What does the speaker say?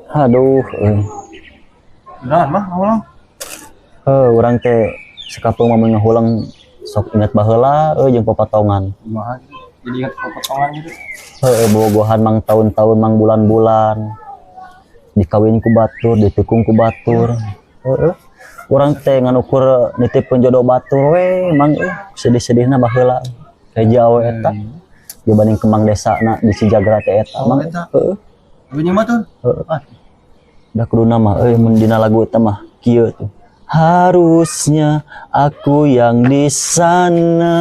Aduh, euy. Beneran mah ngomong. Heuh, urang teh sakapeung mah mun ngahuleng sok inget baheula euy jeung popotongan. Kumaha gitu. Jadi ingat potongan gitu. Heuh, bobogohan mang tahun-tahun, mang bulan-bulan. Dikawin ku batur, ditikung ku batur. Heeh. Urang teh ngan ukur nitipkeun jodoh batur we, Mang, euy. Sedih-sedihna baheula. Hiji awe eta dibanding kembang desa na di Cijagra teh eta, Oh, Mang. eta. Heeh. Tapi mah tuh. Heeh. Ah, Da kuduna mah euy, mun dina lagu eta mah kieu tuh. Harusnya aku yang di sana.